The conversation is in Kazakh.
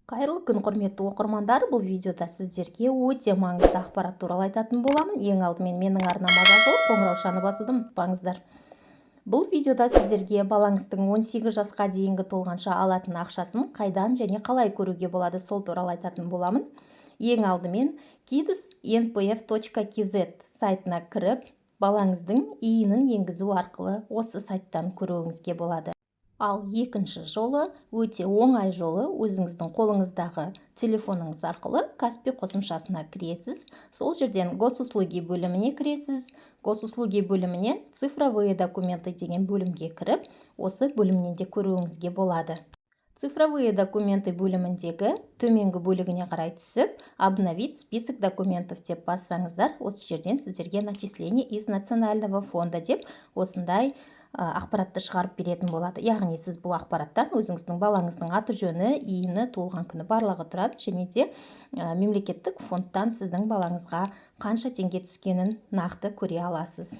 Қайырлы күн, құрметті оқырмандар! Бұл видеода сіздерге өте маңызды ақпарат туралы айтатын боламын. Ең алдымен менің арнама жазылып, қоңыраушаны басуды ұмытпаңыздар. Бұл видеода сіздерге балаңыздың 18 жасқа дейінгі толғанша алатын ақшасын қайдан және қалай көруге болады, сол туралы айтатын боламын. Ең алдымен kids.npf.kz сайтына кіріп, балаңыздың ИИН-ін енгізу арқылы осы сайттан көруіңізге болады. Ал екінші жолы, өте оңай жолы, өзіңіздің қолыңыздағы телефоныңыз арқылы Каспи қосымшасына кіресіз. Сол жерден «Госуслуги» бөліміне кіресіз. «Госуслуги» бөлімінен «Цифровые документы» деген бөлімге кіріп, осы бөлімнен де көруіңізге болады. «Цифровые документы» бөліміндегі төменгі бөлігіне қарай түсіп, «Обновить список документов» деп бассаңыздар, осы жерден сіздерге «Начисление из национального фонда» деп осындай ақпаратты шығарып беретін болады. Яғни сіз бұл ақпараттан өзіңіздің балаңыздың аты жөні, ИИН-і, туылған күні, барлығы тұрады және де мемлекеттік фондтан сіздің балаңызға қанша теңге түскенін нақты көре аласыз.